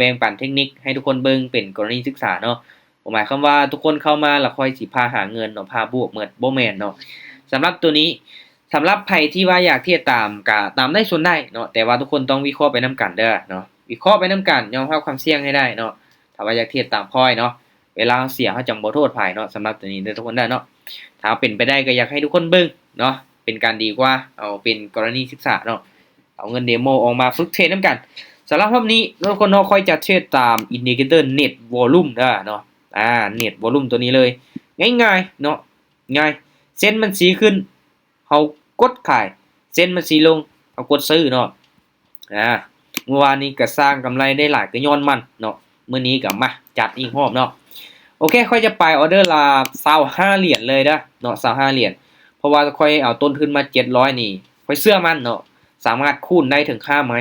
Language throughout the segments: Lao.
ແບ່ງປັນເທັກນິກໃຫ້ທຸກຄົນເບິ່ງເປັນກໍລະນີສຶກສາເນາະ. ບໍ່ໝາຍຄວາມວ່າທຸກຄົນເຂົ້າມາແລ້ວຂ້ອຍຊິພາຫາເງິນເນາະ, ພາບວກໝົດ, ບໍ່ແມ່ນເນາະ. ສຳລັບໂຕນີ້, ສຳລັບໃຜທີ່ວ່າຢາກເທຣດຕາມ ກະຕາມໄດ້ສ່ວນໄດ້ເນາະ, ແຕ່ວ່າທຸກຄົນຕ້ອງວິເຄາະໄປນຳກັນເດີເນາະ, ວິເຄາະໄປນຳກັນ, ຍອມຮັບຄວາມສ່ຽງໃຫ້ໄດ້ເນາະ. ຖ້າວ່າຢາກເທຣດຕາມຂ້ອຍເນາະ, ເວລາເຮົາເສຍ ເຮົາຈັ່ງບໍ່ໂທດໃຜເນາະ. ສຳລັບໂຕນີ້ເດີທຸກຄົນເດີເນາະ, ຖ້າເປັນໄປໄດ້ກໍຢາກໃຫ້ທຸກຄົນເບິ່ງເນາະ, ເປັນການດີກວ່າ ເອົາເປັນກໍລະນີສຶກສາເນາະ, ເອົາເງິນເດໂມອອກມາຝຶກເທຣດນຳກັນ. ສຳລັບຮອບນີ້ເນາະ ທຸກຄົນເນາະ, ຂ້ອຍຈະເທຣດຕາມອິນດິເຄເຕີເນັດວອລຸມເດີເນາະ, ອ່າ ເນັດວອລຸມໂຕນີ້ເລີຍ, ງ່າຍໆເນາະ, ງ່າຍ. ເສັ້ນມັນຊີ້ຂຶ້ນ ເຮົາກົດຂາຍ, ເສັ້ນມັນຊີ້ລົງ ເຮົາກົດຊື້ເນາະ. ອ່າ ມື້ວານນີ້ກໍສ້າງກຳໄລໄດ້ຫຼາຍກໍຍ້ອນມັນເນາະ, ມື້ນີ້ກໍມາຈັດອີກຮອບເນາະ. ໂອເຄ, ຂ້ອຍຈະໄປອອເດີລະຊາວຫ້າຫຼຽນເລີຍເດີເນາະ, ຊາວຫ້າຫຼຽນ, ເພາະວ່າຂ້ອຍເອົາຕົ້ນທຶນມາເຈັດຮ້ອຍນີ້, ຂ້ອຍເຊື່ອໝັ້ນເນາະ, ສາມາດຄູນໄດ້ເຖິງຫ້າໄມ້.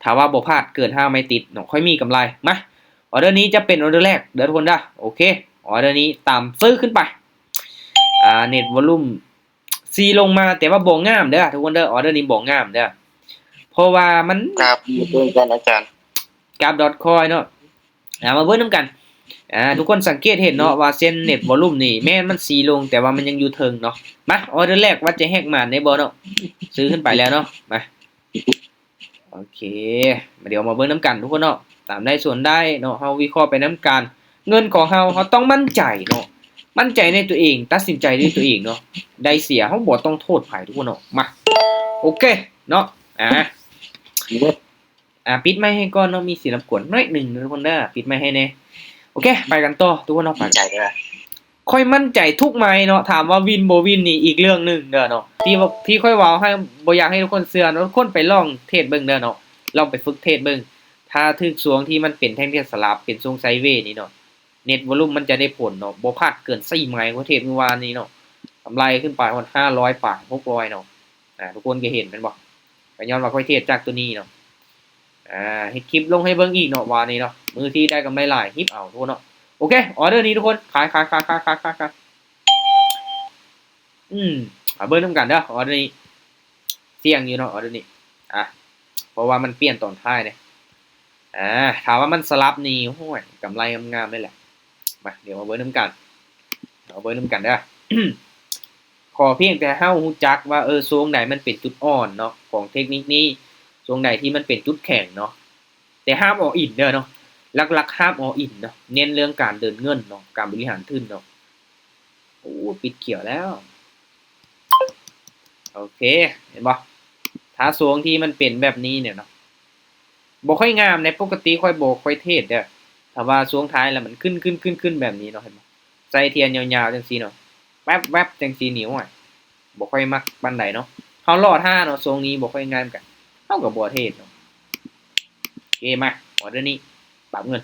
ຖ້າວ່າບໍ່ພາດເກີນຫ້າໄມ້ຕິດເນາະ, ຂ້ອຍມີກຳໄລ. ມາ, ອອເດີນີ້ຈະເປັນອອເດີແລກເດີທຸກຄົນເດີ. ໂອເຄ, ອອເດີນີ້ຕາມຊື້ຂຶ້ນໄປ. ອ່າ ເນັດວອລຸມ ຊີ້ລົງມາ, ແຕ່ວ່າບໍ່ງາມເດີທຸກຄົນເດີ, ອອເດີນີ້ບໍ່ງາມເດີ, ເພາະວ່າມັນ ກາບເປັນກັນອາຈານ ກາບດອດຄອຍເນາະ. ອ່າ ມາເບິ່ງນຳກັນ. ອ່າ ທຸກຄົນສັງເກດເຫັນເນາະ ວ່າເສັ້ນເນັດວອລຸມນີ້ ແມ່ນມັນຊີ້ລົງ ແຕ່ວ່າມັນຍັງຢູ່ເທິງເນາະ. ມາ, ອອເດີແລກວ່າຈະແຮກໝານໄດ້ບໍ່ເນາະ, ຊື້ຂຶ້ນໄປແລ້ວເນາະ. ມາ ໂອເຄ, ມາ ດຽວມາເບິ່ງນຳກັນທຸກຄົນເນາະ, ຕາມໄດ້ສ່ວນໄດ້ເນາະ, ເຮົາວິເຄາະໄປນຳກັນ. ເງິນຂອງເຮົາ ເຮົາຕ້ອງໝັ້ນໃຈເນາະ, ໝັ້ນໃຈໃນຕົວເອງ, ຕັດສິນໃຈດ້ວຍຕົວເອງເນາະ, ໄດ້ເສຍເຮົາບໍ່ຕ້ອງໂທດໃຜທຸກຄົນເນາະ. ມາ, ໂອເຄເນາະ. ອ່າ ອ່າ ປິດໄມໃຫ້ກ່ອນເນາະ, ມີສຽງລົບກວນໜ້ອຍໜຶ່ງເດີທຸກຄົນເດີ, ປິດໄມໃຫ້ແດ່. ໂອເຄ, ໄປກັນຕໍ່ທຸກຄົນເນາະ, ໄປ. ໃຈເດີ. ຂ້ອຍໝັ້ນໃຈທຸກໄມ້ເນາະ, ຖາມວ່າວິນບໍ່ວິນນີ້ອີກເລື່ອງໜຶ່ງເດີເນາະ. ທີ່ວ່າ ທີ່ຂ້ອຍເວົ້າໃຫ້ ບໍ່ຢາກໃຫ້ທຸກຄົນເຊື່ອເນາະ, ທຸກຄົນໄປລອງເທຣດເບິ່ງເດີເນາະ, ລອງໄປຝຶກເທຣດເບິ່ງ. ຖ້າຖືກຊ່ວງທີ່ມັນເປັນແທ່ງທຽນສະຫຼັບ, ເປັນຊ່ວງໄຊເວນີ້ເນາະ, ເນັດວອລຸມມັນຈະໄດ້ຜົນເນາະ, ບໍ່ພາດເກີນສີ່ໄມ້. ຂ້ອຍເທຣດມື້ວານນີ້ເນາະ, ກຳໄລຂຶ້ນໄປຮອດຫ້າຮ້ອຍປາຍ ຫົກຮ້ອຍເນາະ. ອ່າ ທຸກຄົນກໍເຫັນແມ່ນບໍ່? ກໍຍ້ອນວ່າຂ້ອຍເທຣດຈາກຕົວນີ້ເນາະ. ອ່າ ເຮັດຄລິບລົງໃຫ້ເບິ່ງອີກເນາະ ວານນີ້ເນາະ, ມື້ທີ່ໄດ້ກຳໄລຫຼາຍ ຮິບເອົາທຸກຄົນເນາະ. ໂອເຄ, ອໍເດີນີ້ທຸກຄົນ ຂາຍ ຂາຍ ຂາຍ ອືມ ມາເບິ່ງນຳກັນເດີ ອໍເດີນີ້ ສ່ຽງຢູ່ເນາະ ອໍເດີນີ້. ອ່າ ເພາະວ່າມັນປ່ຽນຕອນທ້າຍເດ້. ອ່າ ຖ້າວ່າມັນສະຫຼັບນີ້ ໂອ້ຍ ກຳໄລງາມໆເລີຍແຫຼະ. ມາ ດຽວມາເບິ່ງນຳກັນ ມາເບິ່ງນຳກັນເດີ. ຂໍພຽງແຕ່ເຮົາຮູ້ຈັກວ່າ ເອີ ຊ່ວງໃດມັນເປັນຈຸດອ່ອນເນາະ ຂອງເທັກນິກນີ້, ຊ່ວງໃດທີ່ມັນເປັນຈຸດແຂງເນາະ, ແຕ່ຫ້າມ all in ເດີເນາະ, ຫຼັກໆຫ້າມ all in ເນາະ, ເນັ້ນເລື່ອງການເດີນເງິນເນາະ, ການບໍລິຫານທຶນເນາະ. ໂອ້ ປິດຂຽວແລ້ວ. ໂອເຄ ເຫັນບໍ່? ຖ້າຊ່ວງທີ່ມັນເປັນແບບນີ້ເນຍເນາະ ບໍ່ຄ່ອຍງາມໃດ໋. ປົກກະຕິຂ້ອຍບໍ່ຄ່ອຍເທຣດເດີ, ຖ້າວ່າຊ່ວງທ້າຍແລ້ວມັນຂຶ້ນໆໆແບບນີ້ເນາະ ເຫັນບໍ່? ໃສ່ທຽນຍາວໆຈັ່ງຊີ້ເນາະ ແວັບໆຈັ່ງຊີ້ນີ້ ໂອ້ຍ ບໍ່ຄ່ອຍມັກປານໃດເນາະ. ເຮົາລໍຖ້າເນາະ, ຊ່ວງນີ້ບໍ່ຄ່ອຍງາມກັນ ເຮົາກໍບໍ່ເທຣດເນາະ. ໂອເຄ ມາ ອໍເດີນີ້ປັບເງິນ.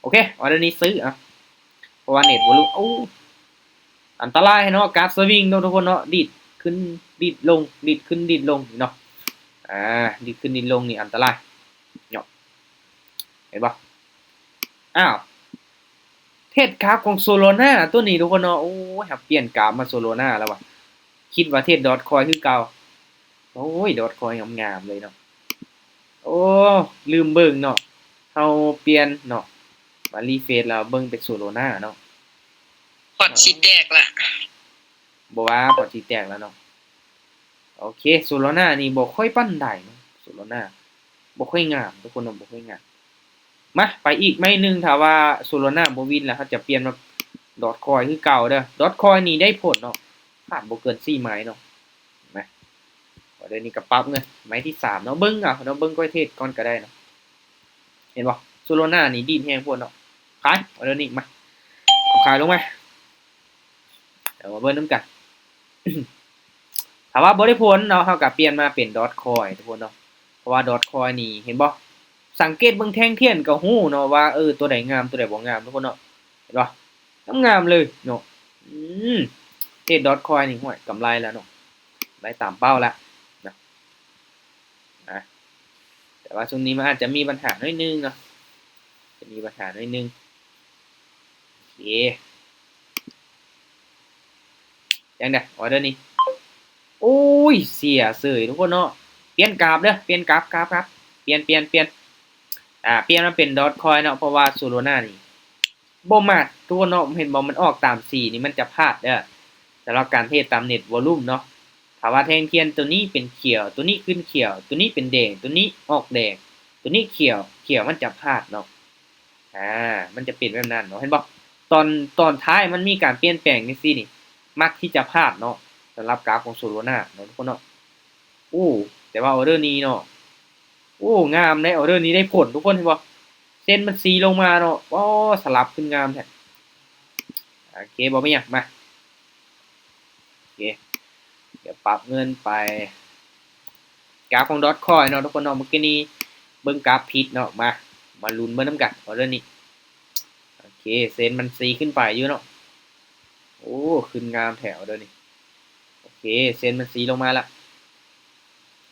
ໂອເຄ ອໍເດີນີ້ຊື້ ເອົາ ເພາະວ່າເນັດບໍ່ຫຼຸດ. ໂອ້ ອັນຕະລາຍເນາະ ກາບສະວິງເນາະ ທຸກຄົນເນາະ, ດີດຂຶ້ນດີດລົງ ດີດຂຶ້ນດີດລົງເນາະ. ອ່າ ດີດຂຶ້ນດີດລົງນີ້ອັນຕະລາຍເນາະ ເຫັນບໍ່? ອ້າວ ເທດກາບຂອງໂຊໂລນາຕົວນີ້ ທຸກຄົນເນາະ. ໂອ້ຍ ຫາກປ່ຽນກາບມາໂຊໂລນາແລ້ວວ່າ ຄິດວ່າເທດດອດຄອຍຄືເກົ່າ. ໂອ້ຍ ດອດຄອຍງາມໆເລີຍເນາະ. ໂອ້ ລືມເບິ່ງເນາະ, ເຮົາປ່ຽນເນາະ ມາຣີເຟຣຊແລ້ວເບິ່ງເປັນໂຊໂລນາເນາະ. ພອດຊິແຕກລະ ບໍ່ວ່າພອດຊິແຕກແລ້ວເນາະ. ໂອເຄ ໂຊໂລນານີ້ບໍ່ຄ່ອຍປານໃດເນາະ, ໂຊໂລນາບໍ່ຄ່ອຍງາມ ທຸກຄົນເນາະ, ບໍ່ຄ່ອຍງາມ. ມາ ໄປອີກໄມ້ໜຶ່ງ, ຖ້າວ່າໂຊໂລນາບໍ່ວິນແລ້ວ ເຮົາຈະປ່ຽນມາດອດຄອຍຄືເກົ່າເດີ. ດອດຄອຍນີ້ໄດ້ຜົນເນາະ, ພາດບໍ່ເກີນສີ່ໄມ້ເນາະ. ມາ ອໍເດີນີ້ກໍປັບເງິນ ໄມ້ທີສາມເນາະ. ເບິ່ງເອົາເນາະ, ເບິ່ງຂ້ອຍເທດກ່ອນກໍໄດ້ເນາະ. ເຫັນບໍ່? ໂຊໂລນານີ້ດີດແຮງໂພດເນາະ. ຂາຍ ອໍເດີນີ້ ມາ ເອົາຂາຍລົງມາ. ເອົາມາເບິ່ງນຳກັນ. ຖ້າວ່າບໍ່ໄດ້ຜົນເນາະ, ເຮົາກໍປ່ຽນມາເປັນດອດຄອຍ ທຸກຄົນເນາະ. ເພາະວ່າດອດຄອຍນີ້ ເຫັນບໍ່? ສັງເກດເບິ່ງແທ່ງທຽນກໍຮູ້ເນາະວ່າ ເອີ ຕົວໃດງາມ ຕົວໃດບໍ່ງາມ ທຸກຄົນເນາະ. ເຫັນບໍ່? ງາມໆເລີຍເນາະ. ອືມ ເທດດອດຄອຍນີ້ ໂອ້ຍ ກຳໄລແລ້ວເນາະ, ໄດ້ຕາມເປົ້າແລ້ວນະ. ນະ ແຕ່ວ່າຊ່ວງນີ້ມັນອາດຈະມີບັນຫາໜ້ອຍໜຶ່ງເນາະ, ຈະມີບັນຫາໜ້ອຍໜຶ່ງ. ໂອເຄ ຈັ່ງໃດ ອໍເດີນີ້? ໂອ້ຍ ເສຍເສີຍ ທຸກຄົນເນາະ. ປ່ຽນກາບເດີ ປ່ຽນກາບ ກາບ ກາບ ປ່ຽນ ປ່ຽນ ປ່ຽນ. ອາ ປ່ຽນມາເປັນດອດຄອຍເນາະ ເພາະວ່າໂຊໂລນານີ້ບໍ່ມັກ ທຸກຄົນເນາະ. ເຫັນບໍ່ ມັນອອກຕາມສີນີ້ ມັນຈະພາດເດີ້ ສຳລັບການເທຣດຕາມເນັດວອລລຸ່ມເນາະ. ຖ້າວ່າແທ່ງທຽນໂຕນີ້ເປັນຂຽວ ໂຕນີ້ຂຶ້ນຂຽວ ໂຕນີ້ເປັນແດງ ໂຕນີ້ອອກແດງ ໂຕນີ້ຂຽວ ຂຽວ ມັນຈະພາດເນາະ. ອາ ມັນຈະເປັນແບບນັ້ນເນາະ ເຫັນບໍ່? ຕອນ ຕອນທ້າຍມັນມີການປ່ຽນແປງຈັ່ງຊີ້ນີ້ ມັກທີ່ຈະພາດເນາະ ສຳລັບກາຟຂອງໂຊໂລນາເນາະ ທຸກຄົນເນາະ. ໂອ້ ແຕ່ວ່າອໍເດີນີ້ເນາະ ໂອ້ ງາມເດ້ ອໍເດີນີ້ໄດ້ຜົນ ທຸກຄົນເຫັນບໍ່? ເສັ້ນມັນຊີ້ລົງມາເນາະ ໂອ້ ສະຫຼັບຂຶ້ນງາມແທ້. ໂອເຄ ບໍ່ມີຫຍັງ ມາ ໂອເຄ ດຽວປັບເງິນໄປ ກາຟຂອງດອດຄອຍເນາະ ທຸກຄົນເນາະ. ເມື່ອກີ້ນີ້ເບິ່ງກາຟຜິດເນາະ ມາ ມາລຸ້ນເບິ່ງນຳກັນ ອໍເດີນີ້. ໂອເຄ ເສັ້ນມັນຊີ້ຂຶ້ນໄປຢູ່ເນາະ ໂອ້ ຂຶ້ນງາມແທ້ອໍເດີນີ້. ໂອເຄ ເສັ້ນມັນຊີ້ລົງມາລະ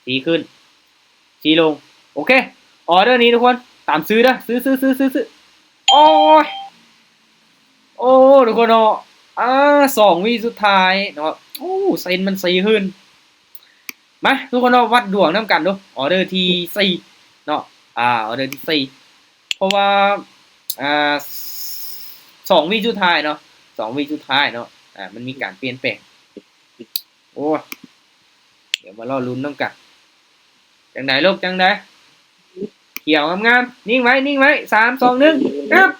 ຊີ້ຂຶ້ນ ຊີ້ລົງ. ໂອເຄ ອໍເດີນີ້ທຸກຄົນ ຕາມຊື້ເດີ້ ຊື້ ຊື້ ຊື້ ຊື້ ຊື້. ໂອ້ຍ ໂອ້ ທຸກຄົນເນາະ ອາ ສອງວິສຸດທ້າຍເນາະ ໂອ້ ເສັ້ນມັນຊີ້ຂຶ້ນ. ມາ ທຸກຄົນເນາະ ວັດດວງນຳກັນດູ ອໍເດີທີສີ່ເນາະ ອາ ອໍເດີທີສີ່ ເພາະວ່າ ອາ ສອງວິສຸດທ້າຍເນາະ ສອງວິສຸດທ້າຍເນາະ ອາ ມັນມີການປ່ຽນແປງ. ໂອ້ ດຽວມາລໍລຸ້ນນຳກັນ ຈັ່ງໃດລູກ ຈັ່ງໃດ? ຂຽວງາມໆ ນິ່ງໄວ້ ນິ່ງໄວ້ ສາມ ສອງ ໜຶ່ງ ອຶບ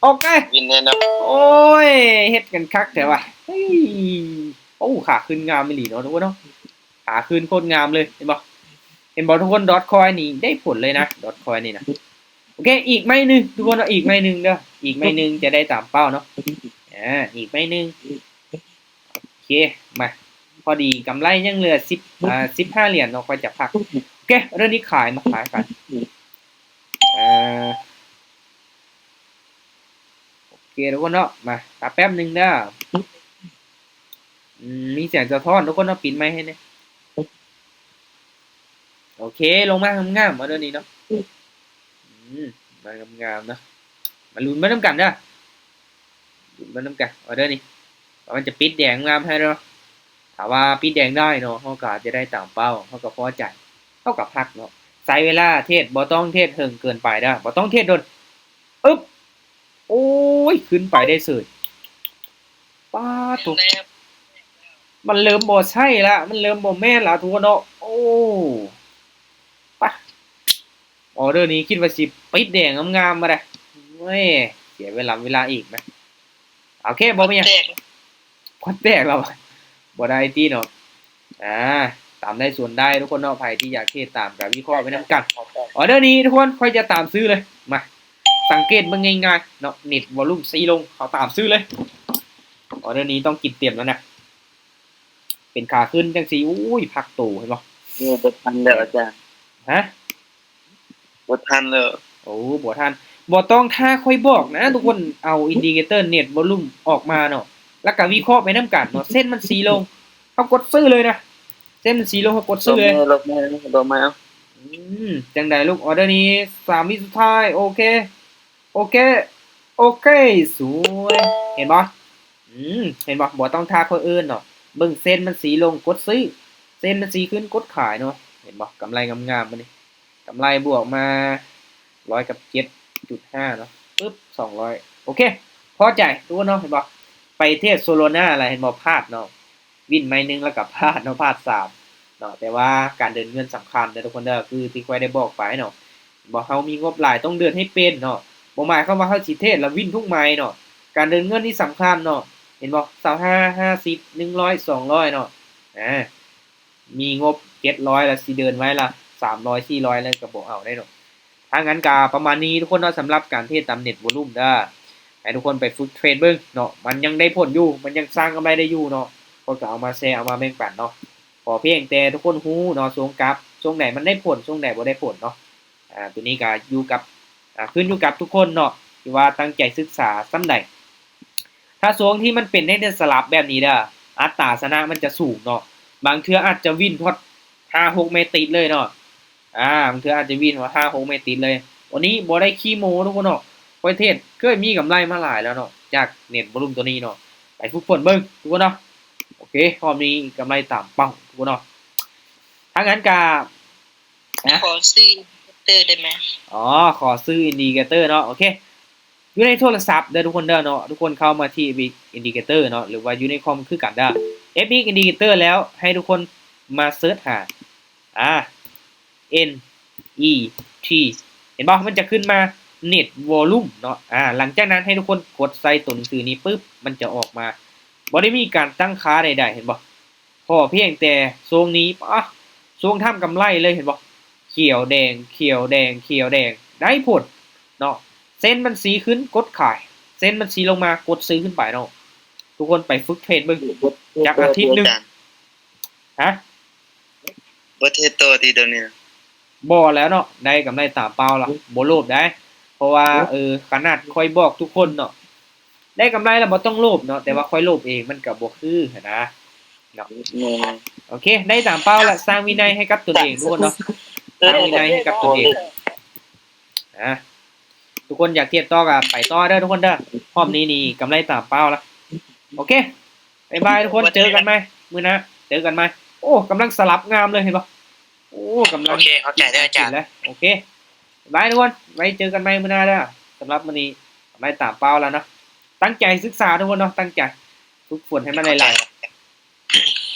ອອກໄປ ວິນແນ່ນອນ. ໂອ້ຍ ເຮັດກັນຄັກແທ້ວ່າ ເຮີ້ຍ ໂອ້ ຂາຂຶ້ນງາມອີ່ຫຼີເນາະ ທຸກຄົນເນາະ ຂາຂຶ້ນໂຄດງາມເລີຍ ເຫັນບໍ່ ເຫັນບໍ່ທຸກຄົນ? ດອດຄອຍນີ້ໄດ້ຜົນເລີຍນະ ດອດຄອຍນີ້ນະ. ໂອເຄ ອີກໄມ້ໜຶ່ງທຸກຄົນເນາະ ອີກໄມ້ໜຶ່ງເດີ້ ອີກໄມ້ໜຶ່ງຈະໄດ້ຕາມເປົ້າເນາະ ອາ ອີກໄມ້ໜຶ່ງ. ໂອເຄ ມາ ພໍດີກຳໄລຍັງເຫຼືອສິບ ອາ ສິບຫ້າຫຼຽນເນາະ ຂ້ອຍຈະພັກ. ໂອເຄ ອໍເດີນີ້ຂາຍ ມາຂາຍ ຂາຍ ເອີ ໂອເຄທຸກຄົນເນາະ ມາ ຖ້າແປັບໜຶ່ງເດີ້ ອືມ ມີສຽງສະທ້ອນ ທຸກຄົນເນາະ ປິດໄມໃຫ້ແດ່. ໂອເຄ ລົງມາງາມໆ ອໍເດີນີ້ເນາະ ອືມ ມາງາມໆເນາະ ມາລຸ້ນໄປນຳກັນເດີ້ ລຸ້ນໄປນຳກັນ ອໍເດີນີ້ ວ່າມັນຈະປິດແດງງາມໃຫ້ເນາະ. ຖ້າວ່າປິດແດງໄດ້ເນາະ ເຮົາກໍອາດຈະໄດ້ຕາມເປົ້າ ເຮົາກໍພໍໃຈ ເຮົາກໍພັກເນາະ. ໃຊ້ເວລາເທຣດ ບໍ່ຕ້ອງເທຣດເຫິງເກີນໄປເດີ້ ບໍ່ຕ້ອງເທຣດດົນ. ອຶບ ໂອ້ຍ ຂຶ້ນໄປໄດ້ເສີຍ ປາດໂທ້ ມັນເລີ່ມບໍ່ໃຊ່ລະ ມັນເລີ່ມບໍ່ແມ່ນລະ ທຸກຄົນເນາະ. ໂອ້ ປະ ອໍເດີນີ້ຄິດວ່າຊິປິດແດງງາມໆມາໄດ໋ ໂອ້ຍ ເສຍເວລາ ເວລາອີກນະ. ໂອເຄ ບໍ່ມີຫຍັງ ຄວັນແຕກແລ້ວ ບໍ່ໄດ້ຕິເນາະ. ອາ ຕາມໄດ້ສ່ວນໄດ້ທຸກຄົນເນາະ ໃຜທີ່ຢາກເຮັດຕາມກໍວິເຄາະໄປນຳກັນ. ອໍເດີນີ້ທຸກຄົນ ຂ້ອຍຈະຕາມຊື້ເລີຍ ມາ ສັງເກດເບິ່ງງ່າຍໆເນາະ ເນັດວອລລຸ່ມຊີ້ລົງ ເຮົາຕາມຊື້ເລີຍ. ອໍເດີນີ້ຕ້ອງກິນເຕັມແລ້ວນະ ເປັນຂາຂຶ້ນຈັ່ງຊີ້ ໂອ້ຍ ພັກໂຕ ເຫັນບໍ່? ໂອ້ ບໍ່ທັນແລ້ວອາຈານ ຮະ? ບໍ່ທັນແລ້ວ ໂອ້ ບໍ່ທັນ ບໍ່ຕ້ອງຖ້າຂ້ອຍບອກນະທຸກຄົນ ເອົາອິນດິເຄເຕີເນັດວອລລຸ່ມອອກມາເນາະ ແລ້ວກໍວິເຄາະໄປນຳກັນເນາະ. ເສັ້ນມັນຊີ້ລົງ ເຮົາກົດຊື້ເລີຍນະ ເສັ້ນມັນຊີ້ລົງ ເຮົາກົດຊື້ເລີຍ. ອືມ ຈັ່ງໃດລູກ ອໍເດີນີ້ ສາມວິສຸດທ້າຍ ໂອເຄ ໂອເຄ ໂອເຄ ສວຍ ເຫັນບໍ່? ອືມ ເຫັນບໍ່? ບໍ່ຕ້ອງຖ້າຄົນອື່ນເນາະ ເບິ່ງເສັ້ນມັນຊີ້ລົງ ກົດຊື້ ເສັ້ນມັນຊີ້ຂຶ້ນ ກົດຂາຍເນາະ. ເຫັນບໍ່? ກຳໄລງາມໆ ມື້ນີ້ ກຳໄລບວກມາຮ້ອຍກັບເຈັດຈຸດຫ້າເນາະ ປຶບ ສອງຮ້ອຍ ໂອເຄ ພໍໃຈທຸກຄົນເນາະ. ເຫັນບໍ່? ໄປເທຣດໂຊໂລນາລະ ເຫັນບໍ່? ພາດເນາະ ວິນໄມ້ໜຶ່ງ ແລ້ວກໍພາດເນາະ ພາດສາມເນາະ. ແຕ່ວ່າການເດີນເງິນສຳຄັນເດີທຸກຄົນເດີ ຄືທີ່ຂ້ອຍໄດ້ບອກໄປເນາະ ເຫັນບໍ່? ເຮົາມີງົບຫຼາຍຕ້ອງເດີນໃຫ້ເປັນເນາະ ບໍ່ໝາຍຄວາມວ່າເຮົາຊິເທຣດແລ້ວວິນທຸກໄມ້ເນາະ. ການເດີນເງິນນີ້ສຳຄັນເນາະ ເຫັນບໍ່? ຊາວຫ້າ ຫ້າສິບ ໜຶ່ງຮ້ອຍ ສອງຮ້ອຍເນາະ ອາ ມີງົບເຈັດຮ້ອຍລະຊິເດີນໄວ້ລະ ສາມຮ້ອຍ ສີ່ຮ້ອຍ ແລ້ວກໍບໍ່ເອົາໄດ້ດອກ. ຖ້າຊັ້ນກໍປະມານນີ້ທຸກຄົນເນາະ ສຳລັບການເທຣດຕາມເນັດວອລລຸ່ມເດີ ໃຫ້ທຸກຄົນໄປຝຶກເທຣດເບິ່ງເນາະ ມັນຍັງໄດ້ຜົນຢູ່ ມັນຍັງສ້າງກຳໄລໄດ້ຢູ່ເນາະ. ຂ້ອຍກໍເອົາມາແຊ ເອົາມາແບ່ງປັນເນາະ ຂໍພຽງແຕ່ທຸກຄົນຮູ້ເນາະ ຊ່ວງກັບ ຊ່ວງໃດມັນໄດ້ຜົນ ຊ່ວງໃດບໍ່ໄດ້ຜົນເນາະ. ອາ ໂຕນີ້ກໍຢູ່ກັບ ອາ ຂຶ້ນຢູ່ກັບທຸກຄົນເນາະ ທີ່ວ່າຕັ້ງໃຈສຶກສາສ່ຳໃດ. ຖ້າຊ່ວງທີ່ມັນເປັນໃນສະຫຼັບແບບນີ້ເດີ ອັດຕາຊະນະມັນຈະສູງເນາະ ບາງເທື່ອອາດຈະວິນຮອດຫ້າຫົກເມັດຕິດເລີຍເນາະ ອາ ບາງເທື່ອອາດຈະວິນຮອດຫ້າຫົກເມັດຕິດເລີຍ. ໂຕນີ້ບໍ່ໄດ້ຂີ້ໂມ້ທຸກຄົນເນາະ ຂ້ອຍເທຣດເຄີຍມີກຳໄລມາຫຼາຍແລ້ວເນາະ ຈາກເນັດວອລລຸ່ມໂຕນີ້ເນາະ ໄປຝຶກຝົນເບິ່ງທຸກຄົນເນາະ. ໂອເຄ ຮອບນີ້ກຳໄລຕາມເປົ້າທຸກຄົນເນາະ. ຖ້າຊັ້ນກະ ນະ ຂໍຊີ້ Indicator ໄດ້ໄໝ? ອໍ ຂໍຊື້ Indicator ເນາະ. ໂອເຄ ຢູ່ໃນໂທລະສັບເດີທຸກຄົນເດີເນາະ, ທຸກຄົນເຂົ້າມາທີ່ Epic Indicator ເນາະ ຫຼືວ່າຢູ່ໃນຄອມຄືກັນເດີ. Epic Indicator ແລ້ວໃຫ້ທຸກຄົນມາເສີດຫາ ອາ N E T ເຫັນບໍ່? ມັນຈະຂຶ້ນມາ Net Volume ເນາະ. ອາ ຫຼັງຈາກນັ້ນໃຫ້ທຸກຄົນກົດໃສ່ຕົວໜັງສືນີ້ປຶບ ມັນຈະອອກມາ ບໍ່ໄດ້ມີການຕັ້ງຄ່າໃດໆ ເຫັນບໍ່? ພໍພຽງແຕ່ຊ່ວງນີ້ ປະ ຊ່ວງທຳກຳໄລເລີຍ ເຫັນບໍ່? ຂຽວແດງ ຂຽວແດງ ຂຽວແດງ ໄດ້ຜົນເນາະ. ເສັ້ນມັນຊີ້ຂຶ້ນ ກົດຂາຍ, ເສັ້ນມັນຊີ້ລົງມາ ກົດຊື້ຂຶ້ນໄປເນາະ. ທຸກຄົນໄປຝຶກເທຣດເບິ່ງ ຈັກອາທິດໜຶ່ງ. ຮະ? ບໍ່ເທຣດຕໍ່ຕິດຽວນີ້ນະ? ບໍ່ແລ້ວເນາະ, ໄດ້ກຳໄລຕາມເປົ້າລະ ບໍ່ໂລບໄດ໋. ເພາະວ່າ ເອີ ຂະໜາດຂ້ອຍບອກທຸກຄົນເນາະ ໄດ້ກຳໄລລະບໍ່ຕ້ອງໂລບເນາະ, ແຕ່ວ່າຂ້ອຍໂລບເອງມັນກະບໍ່ຄືຫັ້ນນະເນາະ. ໂອເຄ ໄດ້ຕາມເປົ້າລະ, ສ້າງວິໄນໃຫ້ກັບຕົນເອງທຸກຄົນເນາະ, ສ້າງວິໄນໃຫ້ກັບຕົນເອງ. ອາ ທຸກຄົນຢາກທຽດຕໍ່ກະໄປຕໍ່ເດີທຸກຄົນເດີ. ຮອບນີ້ນີ້ກຳໄລຕາມເປົ້າລະ. ໂອເຄ ບາຍບາຍທຸກຄົນ, ເຈີກັນໃໝ່ມື້ໜ້າ, ເຈີກັນໃໝ່. ໂອ້ ກຳລັງສະຫຼັບງາມເລີຍ ເຫັນບໍ່? ໂອ້ ກຳລັງ ໂອເຄ ເຂົ້າໃຈເດີອາຈານ. ໂອເຄ ບາຍບາຍທຸກຄົນ, ໄວ້ເຈີກັນໃໝ່ມື້ໜ້າເດີ. ສຳລັບມື້ນີ້ກຳໄລຕາມເປົ້າລະເນາະ. ຕັ້ງໃຈສຶກສາທຸກຄົນເນາະ, ຕັ້ງໃຈຝຶກຝົນໃຫ້ມັນຫຼາຍໆ.